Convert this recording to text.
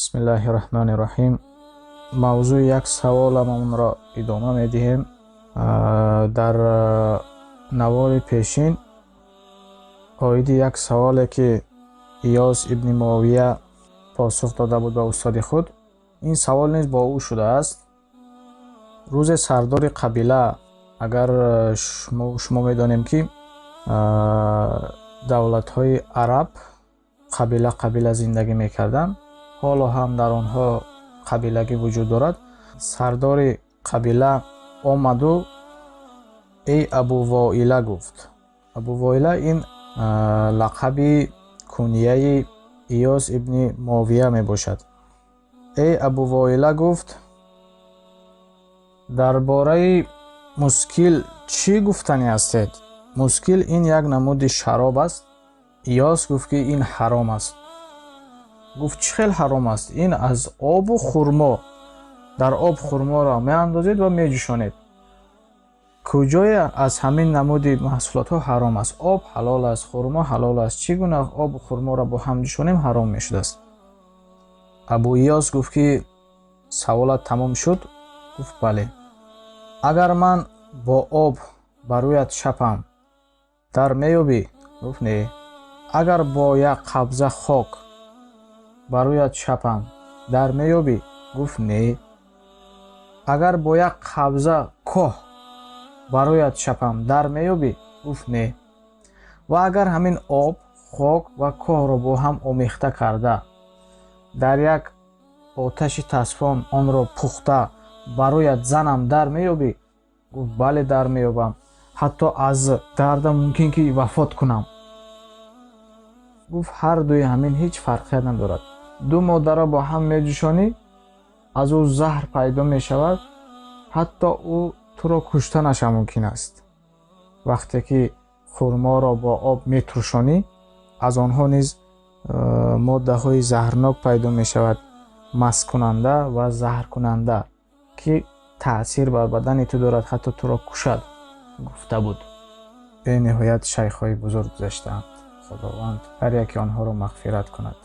Бисмиллаҳи раҳмони раҳим. Мавзӯи як саволамонро идома медиҳем. Дар навори пешин оиди як саволе, ки Иёс ибни Муовия посух дода буд ба устоди худ, ин савол низ бо ӯ шудааст. Рӯзе сардори қабила, агар шумо медонем, ки давлатҳои араб қабила қабила зиндагӣ мекарданд, ҳоло ҳам дар онҳо қабилагӣ вуҷуд дорад. Сардори қабила омаду: «Эй Абу Воила», гуфт. Абу Воила ин лақаби кунияи Иёс ибни Мовия мебошад. «Эй Абу Воила», гуфт, «дар бораи мускил чӣ гуфтанӣ ҳастед?» Мускил ин як намуди шароб аст. Иёс гуфт, ки ин ҳаром аст. Гуфт: «Чӣ хел ҳаром аст? Ин аз обу хурмо, дар об хурморо меандозед ва меҷӯшонед. Куҷое аз ҳамин намуди маҳсулотҳо ҳаром аст? Об ҳалол аст, хурмо ҳалол аст. Чӣ гуна обу хурморо бо ҳам ҷӯшонем, ҳаром мешудааст?» Абу Иёс гуфт, ки саволат тамом шуд? Гуфт: «Бале». «Агар ман бо об ба рӯят шапам, дар меёбӣ?» Гуфт: «Не». «Агар бо як қабза хок ба рӯят шапам, дар меёбӣ?» Гуфт: «Не». «Агар бо як қабза коҳ ба рӯят шапам, дар меёбӣ?» Гуфт: «Не». «Ва агар ҳамин об, хок ва коҳро бо ҳам омехта карда, дар як оташи тасфон онро пухта ба рӯят занам, дар меёбӣ?» Гуфт: «Бале, дар меёбам, ҳатто аз дардам мумкин ки вафот кунам». Гуфт: «Ҳар дуи ҳамин ҳеҷ фарқият надорад. Ду моддаро бо ҳам меҷӯшонӣ, аз ӯ заҳр пайдо мешавад, ҳатто ӯ туро куштанаша мумкин аст. Вақте ки хурморо бо об метуршонӣ, аз онҳо низ моддаҳои заҳрнок пайдо мешавад, масткунанда ва заҳркунанда, ки таъсир бар бадани ту дорад, ҳатто туро кушад», гуфта буд. Бениҳоят шайхҳои бузург гузаштаанд. Худованд ҳар яке онҳоро мағфират кунад.